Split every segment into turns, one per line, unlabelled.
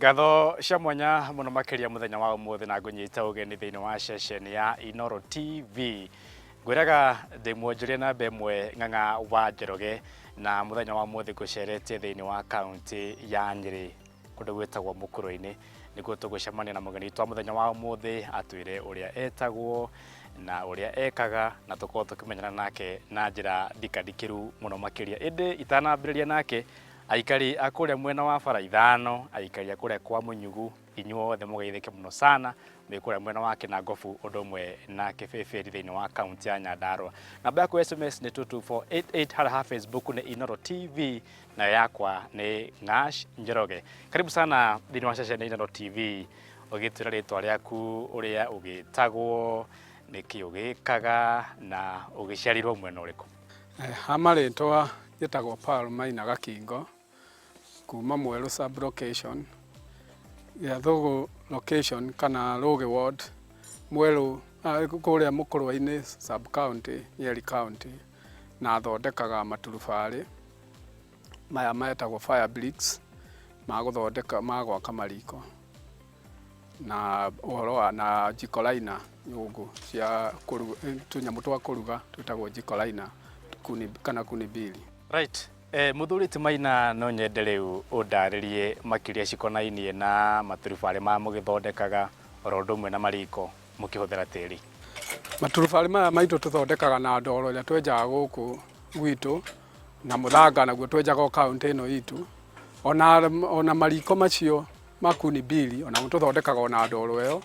Ngatho cia mwanya mũno makĩria mũthenya wa ũmũthĩ na ngũnyita ũgeni thĩinĩ wa ceceni ya Inooro TV. Ngwĩraga ndĩ mwonjoria namba ĩmwe Ng'ang'a wa Njoroge na mũthenya wa ũmũthĩ ngũceretie thĩinĩ wa kaũntĩ ya Nyĩrĩ kũndũ gwĩtagwo Mũkũrũ-inĩ nĩkuo tũgũcemania na mũgeni witũ wa mũthenya wa ũmũthĩ atwĩre ũrĩa etagwo na ũrĩa ekaga na tũkorwo tũkĩmenyana nake na njĩra ndikandikĩru mũno makĩria. Ĩndĩ itanambĩrĩria nake Aikari a kũrĩa mwena wa bara ithano, aikari a kũrĩa kwa Mũnyugu, inyuothe mũgeithĩke mũno sana mwĩ kũrĩa mwena wa Kĩnangobu ũndũ ũmwe na Kĩbĩbĩri thĩinĩ wa kaunti ya Nyandarũa. Namba yaku ya SMS nĩ 22488 harĩa ha Facebook nĩ Inooro TV nayo yakwa nĩ Ng'ash Njoroge. Karibu sana thĩinĩ wa ceceni ya Inooro TV ũgĩtwĩra rĩtwa rĩaku, ũrĩa ũgĩtagwo, nĩkĩ ũgĩkaga na ũgĩciarirwo mwena ũrĩkũ.
Ha marĩtwa njĩtagwo Paul Maina Gakingo kuma Mwerũ sub location, Gĩathũgũ location kana Rũgĩ ward, Mwerũ kũrĩa Mũkũrwe-inĩ sub county, Nyeri county, na thondekaga maturubarĩ maya metagwo fire bricks ma gũthondeka ma gwaka mariko. Na ũhoro wa na jiko liner nyũngũ cia kũruga, tũnyamũ twa kũruga twĩtagwo jiko liner kuni, kana kuni mbili.
Right. Eh, mũthuri ti Maina no nyende rĩu ũndarĩrie makĩria cikonainie na maturubarĩ maya mũgĩthondekaga oro ũndũ ũmwe na mariko mũkĩhũthĩra tĩri.
Maturubarĩ maya maitũ tũthondekaga na ndoro ĩrĩa twenjaga gũkũ gwitũ na mũthanga naguo twenjaga o kaũntĩ ĩno itũ. Ona, ona mariko macio ma kuni mbili ona tũthondekaga ona ndoro ĩyo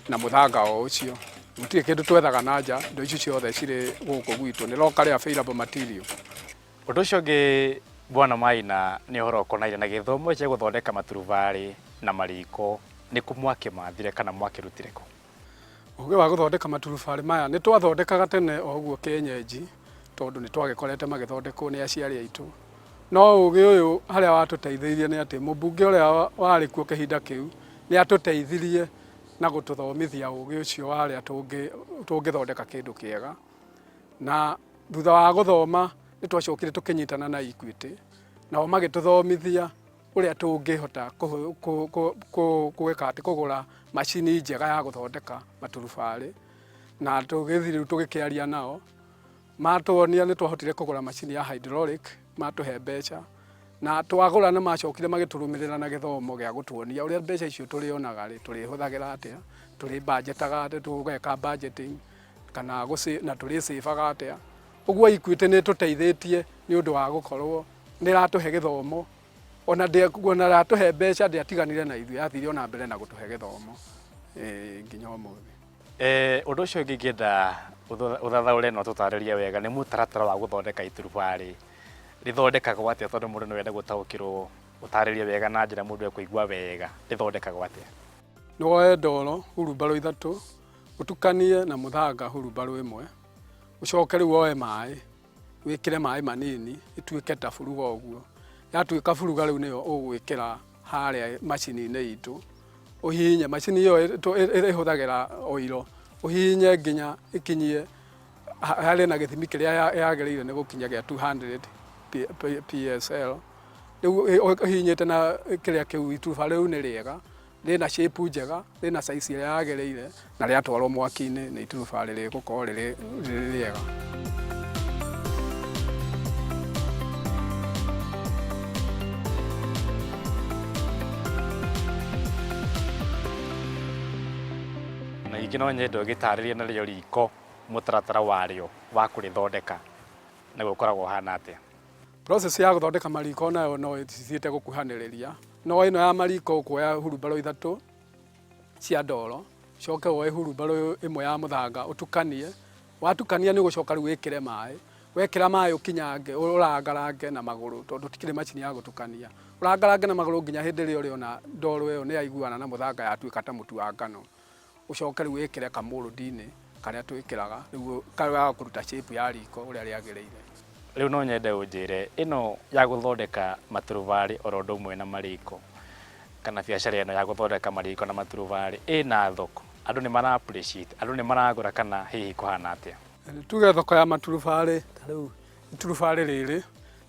na mũthanga o ũcio. Gũtirĩ kĩndũ twethaga na nja, indo icio ciothe cirĩ gũkũ gwitũ, nĩ locally available material.
Ũndũ ũcio ũngĩ Bwana Maina nĩ ũhoro ũkonainie na gĩthomo gĩa gũthondeka maturubarĩ na mariko, nĩ kũ mwakĩmathire kana mwakĩrutire kũ?
Ũgĩ wa gũthondeka maturubarĩ maya nĩ twathondekaga tene o ũguo kĩenyenji tondũ nĩ twagĩkorete magĩthondekwo nĩ aciari aitũ. No ũgĩ ũyũ harĩa watũteithĩirie nĩ atĩ mũmbunge ũrĩa warĩ kuo kĩhinda kĩu nĩ atũteithirie na gũtũthomithia ũgĩ ũcio wa ũrĩa tũngĩthondeka kĩndũ kĩega. Na thutha wa gũthoma nĩ twacokire tũkĩnyitana na Equity nao magĩtũthomithia ũrĩa tũngĩhota gwĩka atĩ kũgũra macini njega ya gũthondeka maturubarĩ, na tũgĩthiĩ rĩu tũgĩkĩaria nao, matuonia nĩ twahotire kũgũra macini ya hydraulic, matũhe mbeca, na twagũra nĩ macokire magĩtũrũmĩrĩra na gĩthomo gĩa gũtuonia ũrĩa mbeca icio tũrĩonaga rĩ, tũrĩhũthagĩra atĩa, tũrĩ budgetaga atĩa, tũgeka budgeting, kana na tũrĩ save aga atĩa. Ũguo Equity nĩ ĩtũteithĩtie nĩ ũndũ wa gũkorwo nĩ ĩratũhe gĩthomo ona ona ĩratũhe mbeca ndĩatiganire na ithuĩ, yathire ona mbere na gũtũhe gĩthomo nginya ũmũthĩ.
Ũndũ ũcio ũngĩ ingĩenda ũthathaũre na ũtũtarĩrie wega nĩ mũtaratara wa gũthondeka iturubarĩ. Rĩthondekagwo atĩa tondũ mũndũ no ende gũtaũkĩrwo, ũtarĩrie wega na njĩra mũndũ ekũigua wega, rĩthondekagwo atĩa?
Nĩ woe ndoro hurumbarũ ithatũ, ũtukanie na mũthanga hurumbarũ ĩmwe, ũcoke rĩu woe maĩ, wĩkĩre maĩ manini ĩtuĩke ta buruga ũguo. Yatuĩka buruga rĩu nĩyo ũgwĩkĩra harĩa macini-inĩ itũ, ũhihinye macini ĩyo ĩhũthagĩra oiro, ũhihinye nginya ĩkinyie harĩ na gĩthimi kĩrĩa yagĩrĩire nĩ gũkinya gĩa 200 PSL. Rĩu ũhihinyĩte na kĩrĩa kĩu iturubarĩ rĩu nĩ rĩega rĩna shape njega, rĩna size ĩrĩa yagĩrĩire na rĩatwarwo mwaki-inĩ nĩ iturubarĩ rĩgũkorwo rĩrĩ rĩega.
Na ningĩ no nyende ũgĩtarĩrie narĩo riko mũtaratara warĩo wa kũrĩthondeka naguo ũkoragwo ũhana atĩa?
Process ya gũthondeka mariko nayo no ĩthiĩte gũkuhanĩrĩria, no ĩno ya mariko ũkuoya hurumbarũ ithatũ cia ndoro, ũcoke woe hurumbarũ ĩmwe ya mũthanga ũtukanie, watukania nĩ ũgũcoka rĩu wĩkĩre maĩ, wekĩra maĩ ũkinyange ũrangarange na magũrũ tondũ tikĩrĩ macini ya gũtukania, ũrangarange na magũrũ nginya hĩndĩ ĩrĩa ũrĩona ndoro ĩyo nĩ yaiguana na mũthanga yatuĩka ta mũtu wa ngano. Ũcoke rĩu wĩkĩre kamũrũndi-inĩ karĩa twĩkĩraga rĩu ga kũruta shape ya riko ũrĩa rĩagĩrĩire.
Rĩu no nyende ũnjĩre ĩno ya gũthondeka maturubarĩ oro ũndũ ũmwe na mariko kana biacara ĩno ya gũthondeka mariko na maturubarĩ ĩna thoko? Andũ nĩ mara appreciate, andũ nĩ maragũra kana hihi kũhana atĩa?
Tuge thoko ya maturubarĩ ta rĩu iturubarĩ rĩrĩ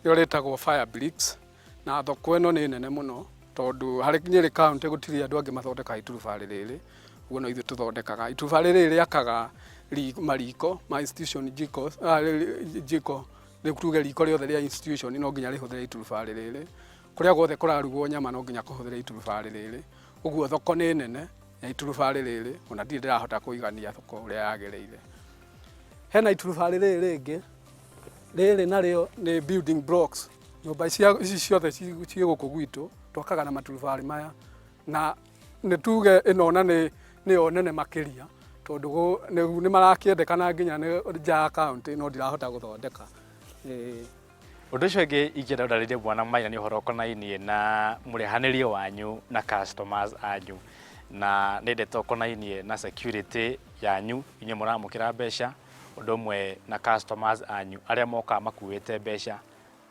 nĩrĩo rĩtagwo fire bricks na thoko ĩno nĩ nene mũno. Tondũ harĩ Nyĩrĩ County gũtirĩ andũ angĩ mathondekaga iturubarĩ rĩrĩ, ũguo no ithuĩ tũthondekaga. Iturubarĩ rĩrĩ rĩakaga mariko ma institution jiko, jiko rĩu tuge riko rĩothe rĩa institution no nginya rĩhũthĩre iturubarĩ rĩrĩ. Kũrĩa guothe kũrarugwo nyama no nginya kũhũthĩre iturubarĩ rĩrĩ. Ũguo thoko nĩ nene ya iturubarĩ rĩrĩ, ona ndirĩ ndĩrahota kũigania thoko ũrĩa yagĩrĩire. Hena iturubarĩ rĩrĩ rĩngĩ, rĩrĩ narĩo nĩ building blocks. Nyũmba ici ciothe ciĩ gũkũ gwitũ twakaga na maturubarĩ maya, na nĩ tuge ĩno ona nĩyo nene makĩria, tondũ nĩ marakĩendekana nginya nja ya county, no ndirahota gũthondeka.
Ũndũ ũcio ũngĩ ingĩenda ũndarĩrie Bwana Maina nĩ ũhoro ũkonainie na mũrehanĩrie wanyu na customers anyu, na nĩ ndeto ũkonainie na security yanyu inyuĩ mũramũkĩra mbeca, ũndũ ũmwe na customers anyu arĩa mokaga makuĩte mbeca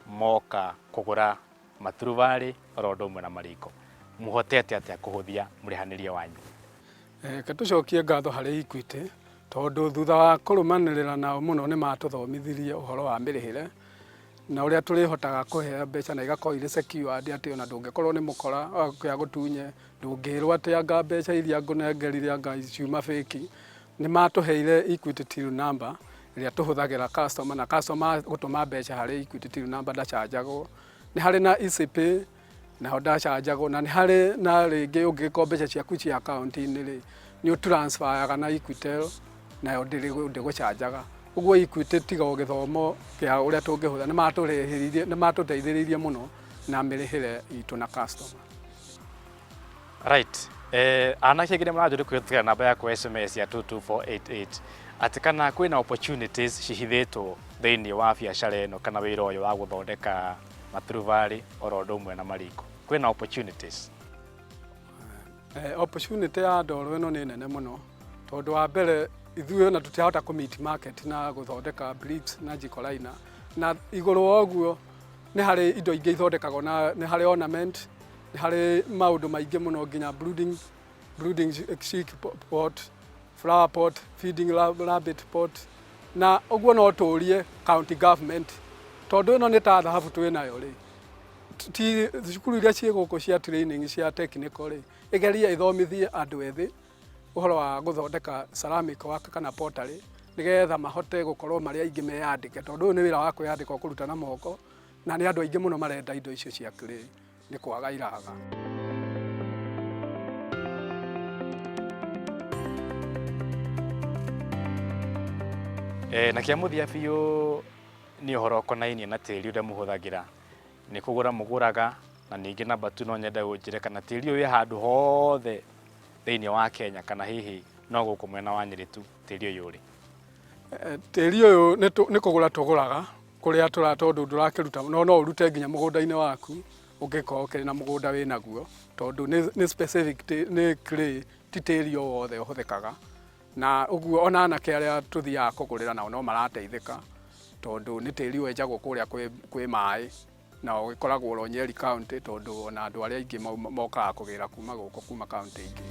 moka kũgũra maturubarĩ oro ũndũ ũmwe na mariko. Mũhotete atĩa kũhũthia mũrĩhanĩrie wanyu?
Reke tũcokie ngatho harĩ Equity tondũ thutha wa kũrũmanĩrĩra nao mũno nĩ matũthomithirie ũhoro wa mĩrĩhĩre na ũrĩa tũrĩhotaga kũheo mbeca na igakorwo irĩ secured atĩ ona ndũngĩkorwo nĩ mũkora oke agũtunye, ndũngĩrwo atĩ anga mbeca iria ngũnengerire anga ciuma fake. Nĩ matũheire Equity till number ĩrĩa tũhũthagĩra customer, na customer gũtũma mbeca harĩ Equity till number ndacanjagwo. Nĩ harĩ na EasyPay naho ndacanjagwo, na nĩ harĩ na rĩngĩ ũngĩgĩkorwo mbeca ciaku ciĩ akaunti-inĩ rĩ, nĩ ũtransferaga na Equitel nayo ndĩgũcanjaga. Ũguo Equity tiga o gĩthomo kĩa ũrĩa tũngĩhũthĩra, nĩ matũteithĩrĩirie mũno na mĩrĩhĩre itũ na customer.
Right. Anake angĩ nĩ maranjũria kũhĩtũkĩra namba yakwa SMS ya 22488 atĩ kana kwĩna opportunities cihithĩtwo thĩinĩ wa biacara ĩno kana wĩra ũyũ wa gũthondeka maturubarĩ oro ũndũ ũmwe na mariko. Kwĩna opportunities?
Opportunity ya ndoro ĩno nĩ nene mũno, tondũ wa mbere ithuĩ ona tũtirahota kũ meet market na gũthondeka bricks na jiko liner, na igũrũ wa ũguo nĩ harĩ indo ingĩ ithondekagwo na nĩ harĩ ornament, nĩ harĩ maũndũ maingĩ mũno nginya brooding chick pot, flower pot, feeding rabbit pot, na ũguo no tũrie county government, tondũ ĩno nĩ ta thahabu twĩ nayo rĩ, ti cukuru iria ciĩ gũkũ cia training cia technical rĩ, ĩgerie ĩthomithie andũ ethĩ ũhoro wa gũthondeka ceramic work kana pottery, nĩgetha mahote gũkorwo marĩ aingĩ meyandĩke, tondũ ũyũ nĩ wĩra wa kwĩyandĩka ũkũruta na moko, na nĩ andũ aingĩ mũno marenda indo icio cia clay, nĩ kwaga iraga.
Na kĩa mũthia biũ nĩ ũhoro ũkonainie na tĩri ũrĩa mũhũthagĩra, nĩ kũgũra mũgũraga, na ningĩ namba tu no nyende ũnjĩre kana tĩri ũyũ wĩ handũ hothe thĩinĩ wa Kenya kana hihi no gũkũ mwena wa Nyĩrĩ tu tĩri ũyũ ũrĩ?
Tĩri ũyũ nĩ kũgũra tũgũraga kũrĩa tũra, tondũ ndũrakĩruta, no no ũrute nginya mũgũnda-inĩ waku ũngĩkorwo ũkĩrĩ na mũgũnda wĩ naguo, tondũ nĩ specific, nĩ clay, ti tĩri o wothe ũhũthĩkaga. Na ũguo ona anake arĩa tũthiaga kũgũrĩra nao no marateithĩka, tondũ nĩ tĩri wenjagwo kũrĩa kwĩ maĩ, na ũgĩkoragwo oro Nyeri County, tondũ ona andũ arĩa aingĩ mokaga kũgĩra kuma gũkũ, kuma county ingĩ.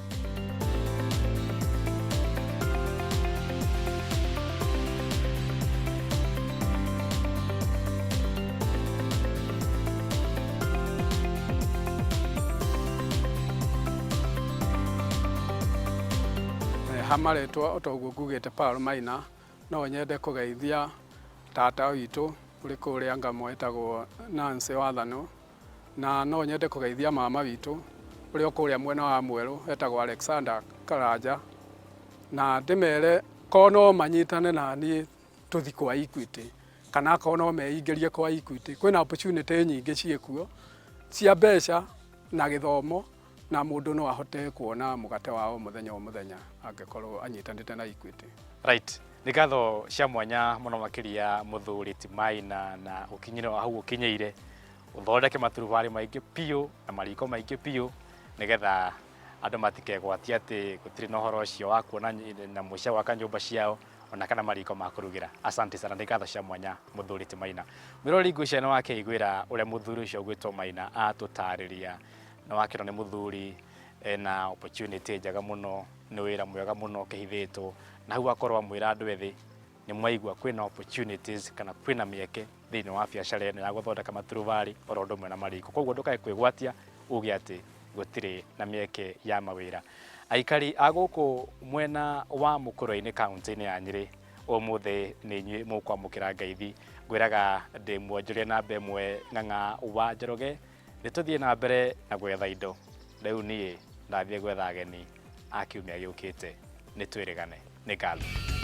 Ha marĩtwa o ta ũguo ngugĩte Paul Maina, no nyende kũgeithia tata witũ ũrĩ kũrĩa Ngamo etagwo Nancy Wathano, na no nyende kũgeithia mama witũ ũrĩa kũrĩa mwena wa Mwerũ etagwo Alexander Karanja, na ndĩmere korwo no manyitane na niĩ tũthi kwa Equity, kana akorwo no meingĩrie kwa Equity, kwĩna opportunity nyingĩ ciĩkuo cia mbeca na gĩthomo, na mũndũ no ahote kuona mũgate wa o mũthenya o mũthenya angĩkorwo anyitanĩte na Equity.
Right. Nĩ ngatho cia mwanya mũno makĩria mũthuri ti Maina na ũkinyĩre wa hau ũkinyĩire, ũthondeke maturubarĩ maingĩ biũ na mariko maingĩ biũ nĩgetha andũ matikegwatie atĩ gũtirĩ na ũhoro ũcio wa kuona nyamũ cia gwaka nyũmba ciao ona kana mariko ma kũrugĩra. Asante sana, nĩ ngatho cia mwanya mũthuri ti Maina. Mwĩroreri ngwĩciria nĩ wakĩiguĩra ũrĩa mũthuri ũcio ũgwĩtwo Maina atũtarĩria, nĩ wakĩona nĩ mũthuri ena opportunity njega mũno, nĩ wĩra mwega mũno ũkĩhithĩtwo, na hau akorwo amwĩra andũ ethĩ nĩ mwaigua kwĩna opportunities kana kwĩna mĩeke thĩinĩ wa biacara ĩno ya gũthondeka maturubarĩ oro ũndũ ũmwe na mariko. Koguo ndũkae kwĩgwatia Uge atĩ gũtirĩ na mĩeke ya mawĩra. Aikari a gũkũ mwena wa Mũkũrwe-inĩ kaũntĩ-inĩ ya Nyĩrĩ, ũmũthĩ nĩ inyuĩ mũkwamũkĩra ngeithi. Ngwĩraga ndĩ mwonjoria namba ĩmwe Ng'ang'a wa Njoroge, nĩ tũthiĩ na mbere na gwetha indo. Rĩu niĩ ndathiĩ gwetha ageni a kiumia gĩũkĩte, nĩ twĩrĩgane. Nĩ ngatho.